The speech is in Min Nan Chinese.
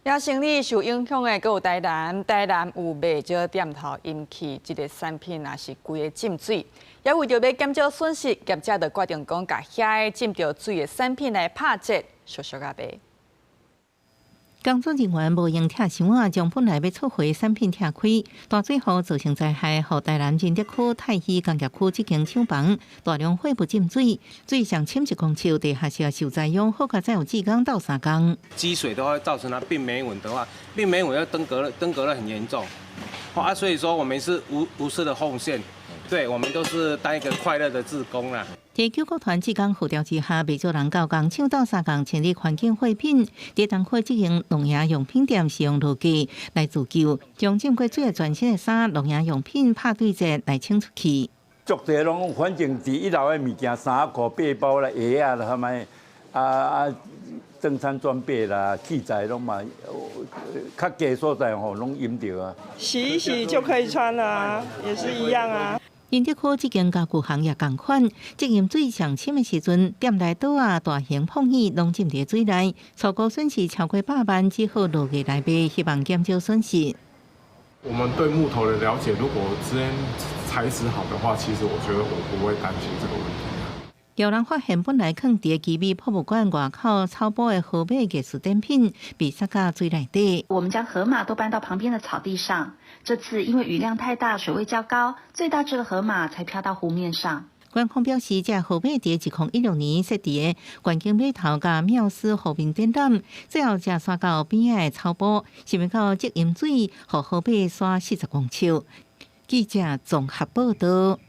也生理受影響的，閣有台南，台南有袂少店頭淹去，這个產品也是規个浸水。也為著欲減少損失，業者就決定講，共遐个浸著水的產品來拍折，俗俗仔賣。工作人員無閒拆箱仔，將本來欲出貨產品拆開。大水雨造成災害，予台南仁德區太禧工業區這間廠房大量貨物浸水，水上深1公尺，地下室受災用好佳哉有志工鬥相共。積水的話，造成它病媒蚊的話，病媒蚊要登革熱，登革熱很嚴重。啊，所以說我們是無私的奉獻，對，我們都是當一個快樂的志工啦。佇救國團志工協調之下，袂少人到工廠鬥相共清理環境貨品。佇東區這間農業用品店使用箩架來自救，將浸過水的全新的衫、農業用品拍對折來清出去。足濟攏反正佇一樓的物件，衫褲、背包啦、鞋仔啦，啥物啊啊，登山裝備啦、器材攏嘛，較低所在吼攏淹著啊。洗一洗就可以穿了啊，也是一樣啊。仁德區這間家具行也仝款，這淹水上深的時陣，店內桌仔、大型碰椅攏浸佇水內，初估損失超過100萬，只好落價來賣，希望減少損失。我們對木頭的了解，如果之間材質好的話，其實我覺得我不會擔心這個問題。有人發現本來囥佇奇美博物館外口草埔的河馬藝術展品被灑到水內底。我們將河馬都搬到旁邊的草地上。這次因為雨量太大，水位較高，最大隻的河馬才飄到湖面上。官方表示，這河馬佇2016年設置的觀景碼頭佮繆斯湖面展覽，最後才徙到邊仔的草埔，想袂到這淹水，予河馬徙40公尺。記者綜合報道。